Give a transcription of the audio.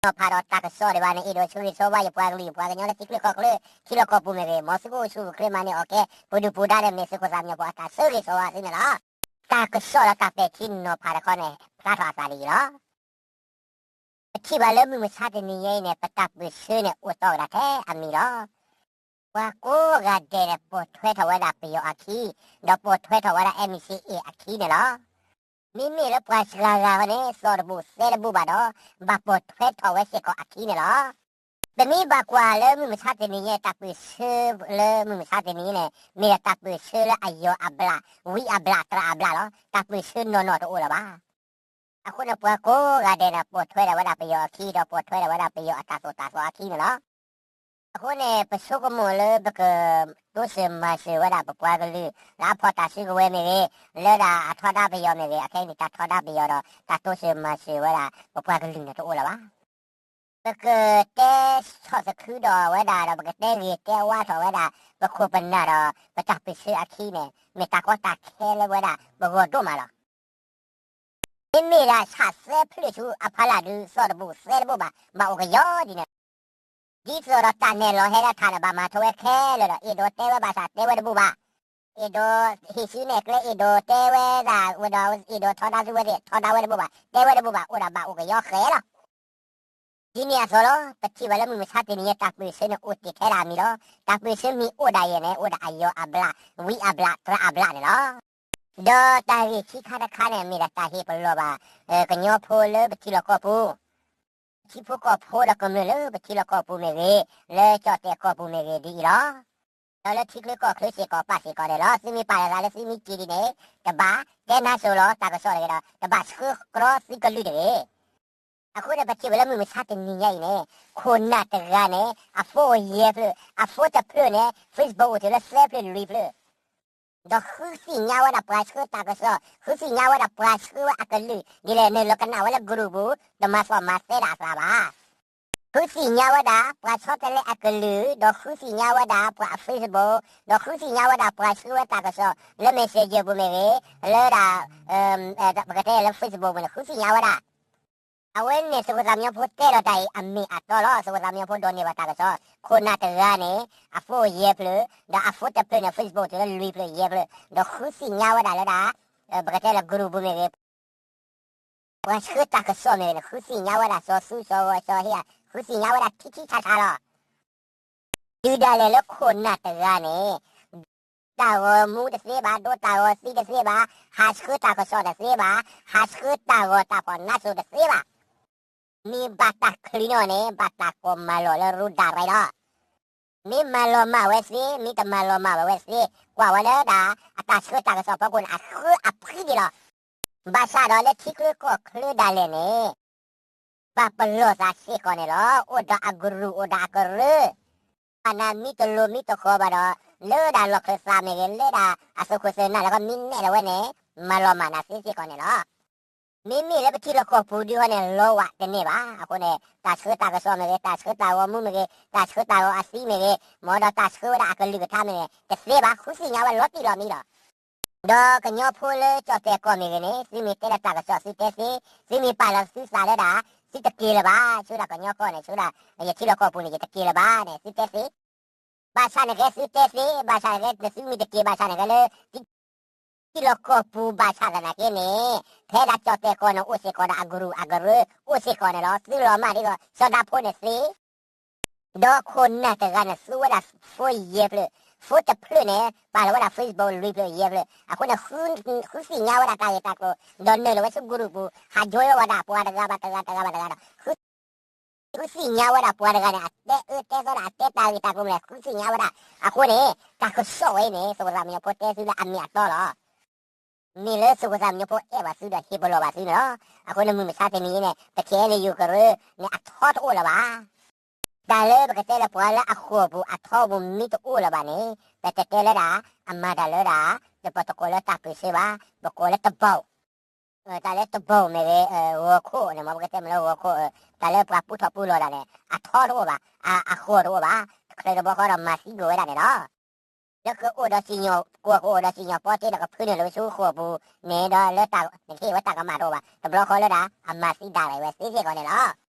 နီၤဖးဒီးတၢ်ကစီၣ်ဒံးဘၣ်န့ၣ် အဲၣ်ဒိးဆၢဂ့ၤဆၢဝါယပှၤကလုာ်ယပှၤကညီလၢထံချၢကီၢ်ချၢ ထံလီၢ်ကီၢ်ပူၤမ့ၢ်ဂ့ၤ မ်သုကအိၣ်ဆူၣ်အိၣ်ချ့မၤန့ၢ်အီၣ်ကဲ ပဒုၣ်ပဒါဒီးမ့ၢ်သုးခိၣ်သးမံညီဖိအတၢ်ဆၢဂ့ၤဆၢဝါသုန့ၣ်လီၤ. တၢ်ကစီၣ်ဒီးတၢ်ပဲာ်ထံနီၤဖးတခီန့ၣ် ဖျါထီၣ်အသးဒ်အံၤလီၤ. ပထံၣ်ဘၣ်လၢမုၢ်မဆါတနံၤညါအံၤန့ၣ် ပတၢ်ပၢၢ်ဆၢန့ၣ်အိၣ်တီၢ်ကဒါထဲအမံၤလီၤ. ပှၤကိးဂၤဒဲးန့ၣ် ပိာ်ထွဲထီၣ်ဝဲဒၣ်ပယီၤအခံ, ဒီးပိာ်ထွဲထီၣ်ဝဲဒၣ် NCA အခံန့ၣ်လီၤ. မ့မ့ၢ်လၢပှၤစှၤဂၤန့ၣ် သီၣ်တဘူၣ်သဲတဘူၣ်ဘၣ်ဒီး ဘၣ်ပိာ်ထွဲထီၣ်ဝဲစ့ၢ်ကီးအခံန့ၣ်လီၤ. ပမ့ၢ်ဘၣ်ကွၢ်လၢမုၢ်မဆါတနံၤညါ တၢ်ပၢၢ်ဆၢလၢမုၢ်မဆါတနံၤညါန့ၣ် မ့ၢ်ဒၣ်တၢ်ပၢၢ်ဆၢလၢအယီၤအဘျး ဝံအဘျး သရၣ်အဘျးလီၤ. တၢ်ပၢၢ်ဆၢနီၢ်နီၢ်တအိၣ်လၢၤဘၣ်. အဃိန့ၣ် ပှၤကိးဂၤဒဲးန့ၣ် ပိာ်ထွဲထီၣ်ဝဲဒၣ်ပယီၤအခံ ဒီးပိာ်ထွဲထီၣ်ဝဲဒၣ်ပယီၤအတၢ်သိၣ်တၢ်သီအခံန့ၣ်လီၤ. အဃိန့ၣ် ပဆိကမိၣ်လၢပကတိစၢၤမၤစၢၤဝဲဒၣ်ပပှၤကလုာ် လၢအဖီၣ်တၢ်စုကဝဲၤမ့ၢ်ဂ့ၤ, လၢဒၣ်အထီဒါပယီၤမ့ၢ်ဂ့ၤ, အခဲအံၤန့ၣ် တၢ်ထီဒါပယီၤဒီး တၢ်တိစၢၤမၤစၢၤဝဲဒၣ်ပပှၤကလုာ်န့ၣ်တအိၣ်လၢၤဘၣ်. ပကတဲဆီၣ်သခူဒီးဝဲဒၣ်ဒီး ပကတဲဂ့ၤတဲဝါထီၣ်ဝဲဒၣ် ပခိၣ်ပနၢ်ဒီး ပတၢ်ပၢၢ်ဆၢအခံန့ၣ် မ့ၢ်တၢ်ကီတၢ်ခဲလၢဝဲဒၣ်ပဂီၢ်ဒိၣ်မးလီၤ. မ့မ့ၢ်ဒၣ်ဆၣ်သၢဖျၢၣ်ဆူအဖီလာ်ဒုး သီၣ်တဘူၣ်သဲတဘူၣ်ဘၣ် ဘၣ်အိၣ်ကယီဒ်န့ၣ်လီၤ. ဒ်သိးဒီးတၢ်နဲၣ်လီၤဟဲလၢထးန့ၣ် ဘၣ်မၤထီဝဲခဲလၢာ်လီၤ. အဲၣ်ဒိးတဲဝဲဘၣ်ဆၣ်တဲဝဲတဘူၣ်ဘၣ်. အဲၣ်ဒိးဟ့ၣ်ဆူနဲၣ်ကျဲ အဲၣ်ဒိးတဲဝဲဒၣ်ဝဲဒီး အဲၣ်ဒိးထီဒါသုဝဲသ့ၣ် ထီဒါဝဲတဘူၣ်ဘၣ် တဲဝဲတဘူၣ်ဘၣ် အိၣ်ဒၣ်ဘၣ်အိၣ်ကယီဃဲလီၤ. ဒ်န့ၣ်အသိးလီၤ ပထံၣ်ဘၣ်လၢမုၢ်မဆါတနံၤညါ တၢ်ပၢၢ်ဆၢန့ၣ်အိၣ်တ့ၢ်ထဲဒၣ်အမံၤလီၤ. တၢ်ပၢၢ်ဆၢမ့ၢ်အိၣ်ဒၣ်ယဲၢ်န့ၣ် အိၣ်ဒၣ်အယီၤအဘျး ဝံအဘျး သရၣ်အဘျးန့ၣ်လီၤ. ဒီးတၢ်ဂ့ၢ်ခံခါတခါန့ၣ် မ့ၢ်ဒၣ်တၢ်ဟ့ၣ်ပလီၢ်ဘၣ် ကညီဖိလၢပထံလီၢ်ကီၢ်ပူၤ ထံဖိကီၢ်ဖိဒီးကမျၢၢ်လၢပထံလီၢ်ကီၢ်ပူၤမ့ၢ်ဂ့ၤ, လၢကၠီၣ်တဲၣ်ကီၢ်ပူၤမ့ၢ်ဂ့ၤဒ်အံၤလီၤ. ဒီးလၢထံချၢကီၢ်ချၢစ့ၢ်ကီးပာ်စ့ၢ်ကီးန့ၣ်လီၤ. သုမ့ၢ်ပာ်လီၤသးလၢသုမ့ၢ်က့ၤဒ်န့ၣ် တဘၣ်တဲနါစိၤလီၤတၢ်ကစီၣ်တဂ့ၤဒီး တဘၣ်ဆှၢကြီသုကလုၢ်တဂ့ၤ. အဃိန့ၣ် ပထံၣ်ဝဲလၢမုၢ်မဆါတနံၤညါအံၤန့ၣ် ခိၣ်နၢ်တဂၤန့ၣ် အ phone ယဲၢ်ဖျၢၣ်, အ phone တဖျၢၣ်န့ၣ် Facebook အိၣ်တုၤလၢသၢဖျၢၣ်လွံၢ်ဖျၢၣ် ဒီးဃုသ့ၣ်ညါဝဲဒၣ်ပှၤဆှၢတၢ်ကစီၣ်, ဃုသ့ၣ်ညါဝဲဒၣ်ပှၤဆှၢဝဲအကလုာ်, ဒ်လဲၣ်န့ၣ်လီၤကနၣ်ဝဲလၢ group ပူၤ, တမၤသီၣ်မၤသဲဒၣ်အသးဘၣ်. ဃုသ့ၣ်ညါဝဲဒၣ်ပှၤဆီတလဲအကလုာ်, ဒီးဃုသ့ၣ်ညါဝဲဒၣ်ပှၤအ Facebook, ဒီးဃုသ့ၣ်ညါဝဲဒၣ်ပှၤဆှၢဝဲတၢ်ကစီၣ်လၢ Messenger ပူၤမ့ၢ်ဂ့ၤ, လၢဒၣ် ပကတဲလၢ Facebook ပူၤန့ၣ် ဃုသ့ၣ်ညါဝဲဒၣ်. အဝဲန့ၣ်သုးခိၣ်သးမံညီဖိတဲလီၤတၢ်အံၤအမ့ၢ်အတီလီၤ. သုးခိၣ်သးမံညီဖိဒိးန့ၢ်ဘၣ်တၢ်ကစီၣ်, ခိၣ်နၢ်တဂၤန့ၣ် အ phone ယဲၢ်ဖျၢၣ်, ဒီးအ phone တဖျၢၣ်န့ၣ် Facebook တုၤလၢလွံၢ်ဖျၢၣ်ယဲၢ်ဖျၢၣ်, ဒီးဃုသ့ၣ်ညါဝဲဒၣ်လၢဒၣ် ပကတဲလၢ group ပူၤမ့ၢ်ဂ့ၤ, ပှၤဆှၢတၢ်ကစီၣ်မ့ၢ်ဂ့ၤန့ၣ် ဃုသ့ၣ်ညါဝဲဒၣ်စီၤသူစီၤဂီၤစီၤဟ့ၣ်, ဃုသ့ၣ်ညါဝဲဒၣ်ထံထံဆးဆးလီၤ. တုၤဒၣ်လဲာ်လၢခိၣ်နၢ်တဂၤန့ၣ် တၢ်ဂီၤမူတသ့ဘၣ်, ဒိတၢ်ဂီၤသံတသ့ဘၣ်, ဟးဆှၢတၢ်ကစီၣ်တသ့ဘၣ်, ဟးဆှၢတၢ်ဂီၤတၢ်ဖီၣ်နါစိၤတသ့ဘၣ်. မ့ၢ်ဘၣ်တၢ်ချံးန့ၢ်အီၤန့ၣ် ဘၣ်တၢ်ကိးမၤလီၤလၢရူဒၣ်ရဲလီၤ. မ့ၢ်မၤလီၤမၢ်ဝဲသ့, မ့ၢ်တမၤလီၤမၢ်ဝဲသ့, ကွၢ်ဝဲလၢဒၣ် အတၢ်ဆှၢတၢ်ကစီၣ်ဖီခိၣ်န့ၣ် အဃၢအဖှံဒံးလီၤ. ဘၣ်ဆၣ်ဒီးလၢထံချၢကီၢ်ချၢဒၣ်လဲာ်န့ၣ် ဘၣ်ပလီၢ်သးစ့ၢ်ကီးန့ၣ်လီၤ. အိၣ်ဒီးအကရူၢ် အိၣ်ဒီးအကရၢ, ဘၣ်နၤမံတလိၤမံတဃီၤဘၣ်ဒီး လၢဒၣ်လီၢ်ခၢၣ်သးမ့ၢ်ဂ့ၤ လၢဒၣ်အသုးခိၣ်သုးနၢ်လၢကီၢ်မံနဲၣ်လီၤဝဲန့ၣ် မၤလီၤမၢ်နၤသ့စ့ၢ်ကီးန့ၣ်လီၤ. မ့မ့ၢ်လၢပထံလီၢ်ကီၢ်ပူၤဒုးဟီန့ၣ် လီဝးတန့ၢ်ဘၣ်. အဃိန့ၣ် တၢ်ဆှၢတၢ်ကစီၣ်မ့ၢ်ဂ့ၤ, တၢ်ဆှၢတၢ်ဂီၤမူမ့ၢ်ဂ့ၤ, တၢ်ဆှၢတၢ်ဂီၤအသံမ့ၢ်ဂ့ၤ, မ်ဒီးတၢ်ဆှၢဝဲဒၣ်အကလုၢ်ကထါမ့ၢ်ဂ့ၤ တသ့ဘၣ်, ဃုသ့ၣ်ညါဝဲလီၤတံၢ်လီၤမံလီၤ. ဒီးကညီဖိလၢကၠီၣ်တဲၣ်ကီၢ်မ့ၢ်ဂ့ၤန့ၣ် သုမ့ၢ်တဲလၢတၢ်ကစီၣ်သုတဲသ့, သုမ့ၢ်ပာ်လီၤသုသးလၢဒၣ် သုတက့ၤလၢၤဘၣ်, ဆူဒၣ်ကညီကီၢ်န့ၣ် ဆူဒၣ်ယထံလီၢ်ကီၢ်ပူၤန့ၣ် ယတက့ၤလၢၤဘၣ်န့ၣ် သုတဲသ့. ဘၣ်ဆၣ်န့ၣ်ကဲသုတဲသ့, ဘၣ်ဆၣ်န့ၣ်ကဲ သုမ့ၢ်တက့ၤဘၣ်ဆၣ်န့ၣ်ကဲလၢ ထံလီၢ်ကီၢ်ပူၤဘၣ်ဆၣ်သနာ်က့န့ၣ် ဖဲဒၣ်ကၠီၣ်တဲၣ်ကီၢ်န့ၣ် အိၣ်စ့ၢ်ကီးဒီးအကရူၢ်အကရၢ အိၣ်စ့ၢ်ကီးန့ၣ်လီၤ. သုလီၤမၢ်ဒ်သိး စီၤဒၤဖိန့ၣ်သ့, ဒီးခိၣ်နၢ်တဂၤန့ၣ် သူဝဲဒၣ် phone ယဲၢ်ဖျၢၣ်, phone တဖျၢၣ်န့ၣ် ပာ်လီၤဝဲဒၣ် Facebook လွံၢ်ဖျၢၣ်ယဲၢ်ဖျၢၣ်, အဃိန့ၣ် ဃုသ့ၣ်ညါဝဲဒၣ်တၢ်ဂ့ၢ်တၢ်ကျိၤ ဒီးနုာ်လီၤဝဲဆူ group ပူၤ ဟးယိဝဲဒၣ်ပှၤတဂၤဘၣ်တဂၤ တဂၤဘၣ်တဂၤဒီး ဃုသ့ၣ်ညါဝဲဒၣ်ပှၤတဂၤန့ၣ် အတဲအၢတဲသီဒီး အတဲတၢ်ဂ့ၢ်တၢ်ကျိၤမနုၤလဲၣ် ဃုသ့ၣ်ညါဝဲဒၣ်. အဃိန့ၣ် တၢ်ကစီၣ်ဝဲအံၤန့ၣ် သုးခိၣ်သးမံညီဖိတဲသုလၢအမ့ၢ်အတီလီၤ. မ့ၢ်လၢသုးခိၣ်သးမံညီဖိအဲၣ်ဘၣ်သုဒီးဟ့ၣ်ပလီၢ်ဘၣ်သုန့ၣ်လီၤ. အဃိန့ၣ်မုၢ်မဆါတနံၤအံၤန့ၣ် ပKNUကရၢန့ၣ် အထီတအိၣ်လၢၤဘၣ်. တၢ်လၢပကတဲလၢပှၤလၢအဃိာ်ပူၤအထီပူၤမ့ၢ်တအိၣ်လၢၤဘၣ်န့ၣ် ပတတဲလၢဒၣ် အမၤတၢ်လၢဒၣ် ပတကိးလၢတၢ်ပၢၢ်ဆၢဘၣ်, ပကိးလၢတဘီၣ် တၢ်လၢတဘီၣ်မ့ၢ်ဂ့ၤ ဂီၤခိၣ်န့ၣ် မ်ပကတဲမ့ၢ်လၢဂီၤခိၣ် တၢ်လၢပှၤပူထီၣ်ပူလီၤတၢ်န့ၣ် အထီတအိၣ်ဘၣ်, အဃိာ်တအိၣ်ဘၣ်, တချုးတဘျီဃီဒီးမၤသံကွံာ်ဝဲဒၣ်န့ၣ်လီၤ. လၢကအိၣ်ဒီးစံၣ်ညီၣ်ကွီၢ် ကအိၣ်ဒီးစံၣ်ညီၣ်ပီတ့ဒီးကဖုနုာ်လီၤဝဲဆူဃိာ်ပူၤန့ၣ်ဒီး လၢတၢ်နကဟ့ၣ်ဝဲတၢ်ကမၣ်တအိၣ်ဘၣ်, တဘျီဃီလၢဒၣ် အမၤသံဒၣ်ဝဲသ့စ့ၢ်ကီးန့ၣ်လီၤ.